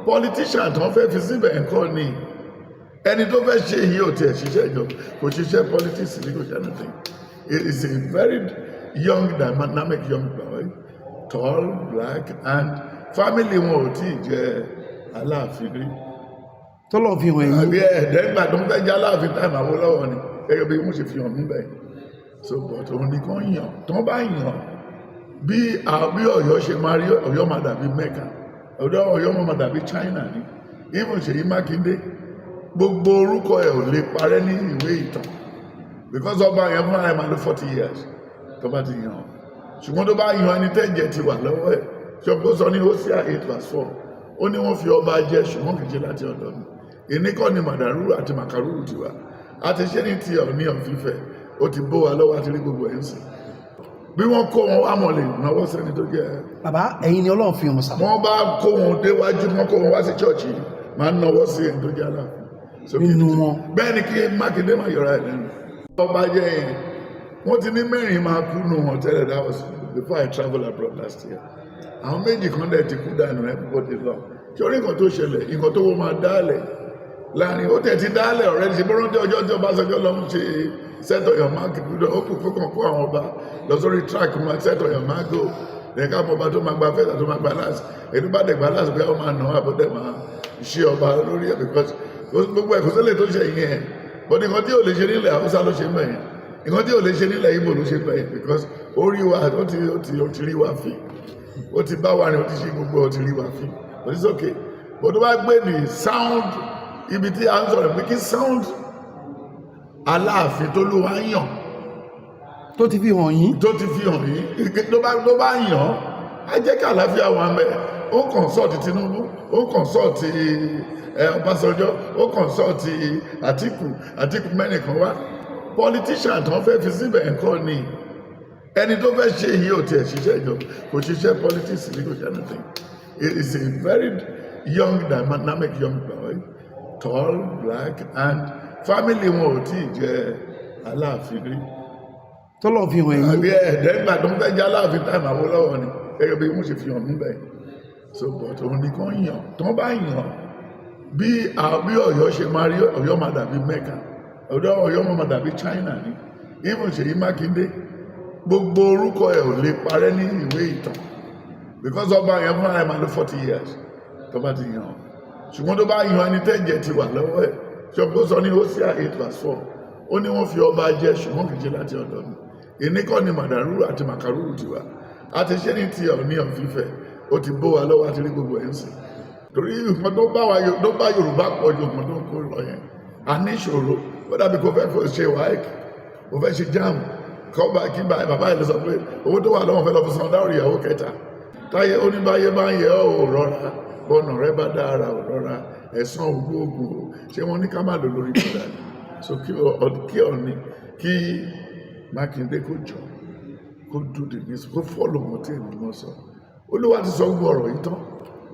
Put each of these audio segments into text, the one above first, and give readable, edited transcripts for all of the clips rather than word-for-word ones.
Politician tó ń fẹ́ fi síbẹ̀ nǹkan ni ẹni tó fẹ́ ṣe yìí ò tiẹ̀ ṣiṣẹ́ ìjọba, kò ṣiṣẹ́ politics ní, kò ṣe anything. It is a very young, dynamic young boy, tall, black, and family wọn ò tí ì jẹ Aláàfin rí. Tọ́lọ̀ fi hàn ẹ̀yin. Àbí ẹ̀ẹ́dẹ́gbà tó ń fẹ́ jẹ́ Aláàfin time Awólọ́wọ̀ ni, gẹ́gẹ́ bí wọ́n ṣe fi hàn mí bẹ́ẹ̀. So, but òun nìkan yàn, tó bá yàn, bí Ọ̀yọ́ ṣe máa rí, Ọ̀yọ́ máa dàbí Mecca, Ọ̀yọ́ máa dàbí China ni. Even Ṣèyí Mákindé, gbogbo orúkọ ẹ̀ ò lè parẹ́ ní ìwé ìtàn, because ọba yẹn fúnra ẹ̀ máa lò 40 years tó bá ti yàn. Ṣùgbọ́n tó bá yan ẹni tẹ́jẹ̀ ti wà lọ́wọ́ ẹ̀, ṣùgbọ́n sọ ní Hosea 8 verse 4, ó ní wọ́n fi ọba jẹ, ṣùgbọ́n kì í ṣe láti ọ̀dọ̀ mi. Èní kọ́ ni màdàrúrù àti màkàrúrù ti wà. A ti ṣe ní ti Ọọ̀ni of Ifẹ̀, ó ti bó wa lọ́wọ́, àti rí gbogbo ẹ̀ ń sìn. Bí wọ́n kó wọn wá, mọ̀ lè náwó sẹ́ni tó jẹ́. Bàbá, ẹ̀yin ni Ọlọ́run fi hàn sà. Wọ́n bá kó wọn déwájú, wọ́n kó wọn wá sí church, máa ń náwó sí ẹni tó jẹ́ Aláàfin. Nínú wọn. Bẹ́ẹ̀ ni, kí Mákindé máa yọra ẹ̀ lẹ́nu. Ọba jẹ́ yẹn, wọ́n ti ní mẹ́rin máa kú nù wọn tẹ́lẹ̀. That was before I travel abroad last year. Àwọn méjì kan dẹ̀ ti kú dànù, everybody lọ. Ṣé orí nǹkan tó ṣẹlẹ̀, nǹkan tó wọ́n máa dálẹ̀ láàrin, ó tẹ̀ ti dálẹ̀ ọ̀rẹ́ ṣe bọ́rọ̀ tí ọjọ́ tí Ọbásanjọ́ lọ ń ṣe set on your mark, ó kù kó kàn kó àwọn ọba lọ sórí track wọn, set on your mark, go. Ẹ̀ka ọmọ ọba tó máa gba first, tó máa gba last, èyí tó bá dẹ̀ gba last, bí wọ́n máa nà án àbọ̀dẹ̀ máa ṣe ọba lórí ẹ̀, because gbogbo ẹ̀kọ́ sílẹ̀ tó ṣe yẹn. But nǹkan tí ò lè ṣe nílẹ̀ Haúsá ló ṣe ń bẹ̀ yẹn, nǹkan tí ò lè ṣe nílẹ̀ Ìgbò ló ṣe ń bẹ̀ yẹn, because ó rí wa, ó ti rí wa fi, ó ti bá wa rìn, ó ti ṣe gbogbo, ó ti rí wa fi. But it's okay. But tó bá gbé ní sound, ibi tí a ń sọ̀rọ̀ pé kí sound Aláàfin tó ló wá yàn, Tó ti fi hàn yín. Tó ti fi hàn yín, tó bá yàn, á jẹ́ kí àlàáfíà wà mẹ́. Ó consult Tinubu, ó consult Ọbásanjọ́, ó consult Àtíkù. Àtíkù mẹ́nìkan wá. Politician tó ń fẹ́ fi síbẹ̀ nǹkan ni ẹni tó fẹ́ ṣe yìí ò tiẹ̀ ṣiṣẹ́ ìjọba, kò ṣiṣẹ́ politics ní, kò ṣe anything. It is a very young, dynamic young boy, tall, black, and family wọn ò tí ì jẹ Aláàfin rí. Tọ́lọ̀ fi hàn ẹ̀yin. Àbí ẹ̀ẹ́dẹ́gbà tó ń fẹ́ jẹ́ Aláàfin time Awólọ́wọ̀ ni, gẹ́gẹ́ bí wọ́n ṣe fi hàn mí bẹ́ẹ̀. So, but òun nìkan yàn, tó bá yàn, bí Ọ̀yọ́ ṣe máa rí, Ọ̀yọ́ máa dàbí Mecca, Ọ̀yọ́ máa dàbí China ni. Even Ṣèyí Mákindé, gbogbo orúkọ ẹ̀ ò lè parẹ́ ní ìwé ìtàn, because ọba yẹn fúnra ẹ̀ máa lò 40 years tó bá ti yàn. Ṣùgbọ́n tó bá yan ẹni tẹ́jẹ̀ ti wà lọ́wọ́ ẹ̀, ṣùgbọ́n sọ ní Hosea 8 verse 4, ó ní wọ́n fi ọba jẹ, ṣùgbọ́n kì í ṣe láti ọ̀dọ̀ mi. Èní kọ́ ni màdàrúrù àti màkàrúrù ti wà. A ti ṣe ní ti Ọọ̀ni of Ifẹ̀, ó ti bó wa lọ́wọ́, àti rí gbogbo ẹ̀ ń sìn. Torí nǹkan tó bá wa, tó bá Yorùbá pọ̀ ju nǹkan tó ń kó lọ yẹn, a ní ìṣòro. Ó dàbí kó fẹ́ ṣe WAEC, kó fẹ́ ṣe JAMB, kọ́ bá kí bàbá yìí lọ sọ pé owó tó wà lọ́wọ́ fẹ́ lọ fi san dáwọ̀rì ìyàwó kẹta. Táyé oníbáyé bá ń yẹ ọ́, ò rọra bọ́nà rẹ bá dára, ò rọra ẹ̀sán ògbóògùn o. Ṣé wọ́n ní ká má lò lórí ìgbà? So kí Ọ̀ọ̀ni, kí Mákindé kó jọ kó do the news, kó follow wọn tí èmi mọ́ sọ. Olúwa ti sọ gbogbo ọ̀rọ̀ yìí tán.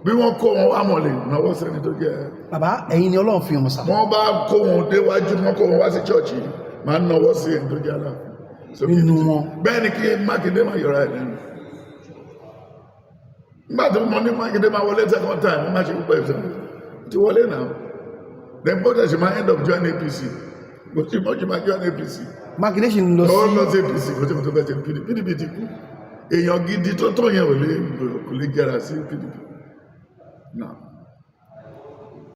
Bí wọ́n kó wọn wá, mọ̀ lè náwó sẹ́ni tó jẹ́. Bàbá, ẹ̀yin ni Ọlọ́run fi hàn sà. Wọ́n bá kó wọn déwájú, wọ́n kó wọn wá sí church, máa ń náwó sí ẹni tó jẹ́ Aláàfin. Nínú wọn. Bẹ́ẹ̀ ni, kí Mákindé máa yọra ẹ̀ lẹ́nu. Nígbà tí mo ní Mákindé máa wọlé second time, mo máa ṣe gbogbo ẹ̀sẹ̀ ti wọlé náà, then bó tẹ̀sí máa end up join APC, kò sí mọ́ ṣe máa join APC. Mákindé sì ń lọ ó sí lọ sí APC. Kò sí mo tó fẹ́ ṣe PDP. PDP ti kú. Èèyàn gidi tó tó yẹn ò lè, kò lè jẹrà sí PDP náà.